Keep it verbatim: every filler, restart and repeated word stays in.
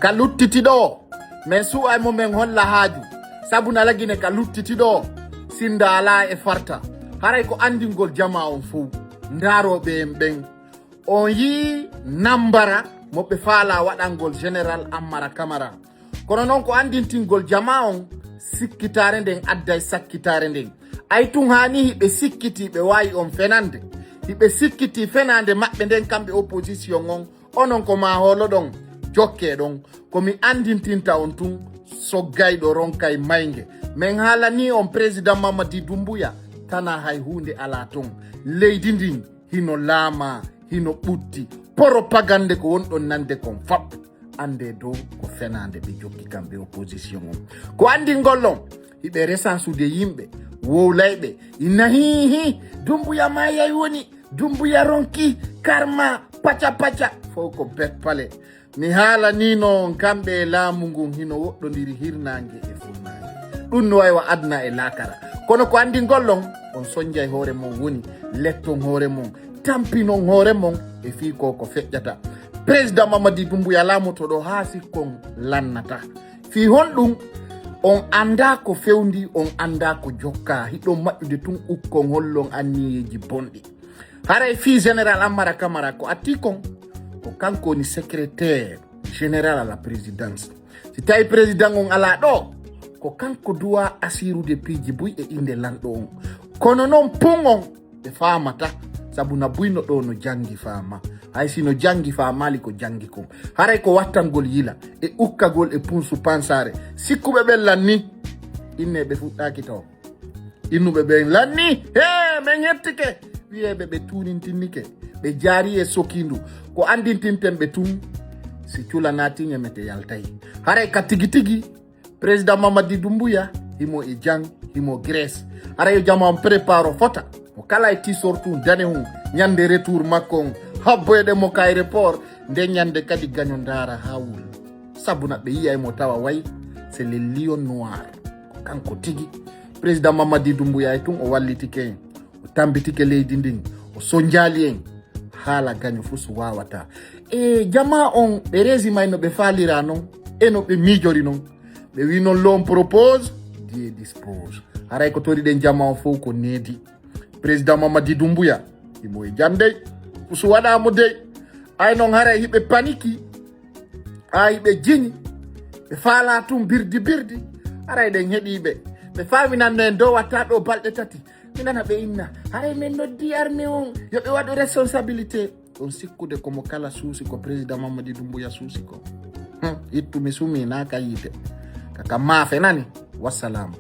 Ka luttiti ɗo, men suu'ay mo men holla haaju. Sabu na lagine ka luttiti ɗo, sinda alaa e farta. Haray ko anndingol jamaa on fow. Ndaarooɓe en ɓen. On yii nambara mo ɓe faalaa waɗangol Général Ammara Camara. Kono non ko anndintingol jamaa on, sikkitaare nden adday sakkitaare nden. Ay tun haani hiɓe sikkiti ɓe waawi on fenande. Hiɓe sikkiti fenande maɓɓe nden kamɓe opposition on. Onon ko maa hooloɗon, jokkee ɗon. Ko mi anndintinta on tun, soggayɗo ronkay maynge. Men haalanii on président Mamadi Doumbouya, tana hay huunde alaa ton. Leydi ndin hino laamaa, hino ɓutti. Propagande ko wonɗon nande kon fap. Anndee dow ko fenaande ɓe jokki kamɓe opposition on. Ko anndingol on, hiɓe resansude yimɓe, wowlayɓe, inna hii hii, Doumbouya maayay woni, Doumbouya ronki, karma, paca paca, fow ko bet pale. Mi haalaniino on kamɓe e laamu ngun hino woɗɗondiri hirnaange e funnaange. Ɗun no wayi wa aduna e laakara. Kono ko anndingol on, on sonjay hoore mon woni, letton hoore mon, tampinon hoore mon e fii ko ko feƴƴata. Président Mamadi Doumbouya laamoto ɗo haa sikkon lannata. Fii honɗun on anndaa ko fewndi, on anndaa ko jokkaa, hiɗon maƴƴude tun ukkon hollon anniyeeji bonɗi. Haray fii Général Ammara Camara ko atti kon, ko kanko woni secrétaire général à la présidence. Si tawi président on alaa ɗo, ko kanko duwaa asiirude piiji buy e innde lanɗo on. Kono non pun on ɓe faamata, sabu na buyno ɗo no janngi faama. Hay si no janngi faamaali ko janngi kon. Haray ko wattangol yila e ukkagol e punsu pansaare. Sikkuɓe ɓen lanni, inne ɓe fuɗɗaaki taw. Innuɓe ɓen lanni, hee, men hettike. Wiyeeɓe ɓe tuunintinnike, ɓe jaari e sokiindu. Ko anndintinten ɓe tun, si cula naatiŋe mete yaltay. Haray ka tigi tigi, président Mamadi Doumbouya, himo e Jang, himo Grèce. Haray yo jama on préparo fota. Mo kala e ti sortu danehun, ñande retour makko on, habboyɗe mo ka aéroport, nde ñande kadi gaño ndaara haa wul. Sabu na ɓe yi'ay mo tawa way, c'est le lion noir. Ko kanko tigi. Président Mamadi Doumbouya e tun o wallitike en, o tambitike leydi ndin, o sonjaali en. Haala gaño fus waawata. E jama on ɓe resimay no ɓe faalira non, e no ɓe miijori non. Ɓe wi non l'homme propose, Dieu dispose. Haray ko toriɗen jama on fow ko needi. Président Mamadi Doumbouya, himo e jam dey, fus waɗa mo dey. Ay non haray hiɓe paniki, ay hiɓe jiñi, ɓe faala tun birdi birdi. Haray ɗen heɗiiɓe, ɓe faaminanno en dow watta ɗo balɗe tati. Mi nana ɓe inna, haray men noddi armée on, yo ɓe waɗu responsabilité. On sikkude ko mo kala suusi ko président Mamadi Doumbouya suusi ko. Hmm, ittu mi sumi na ka yiite. Kaka maafe nani. Wassalaamu.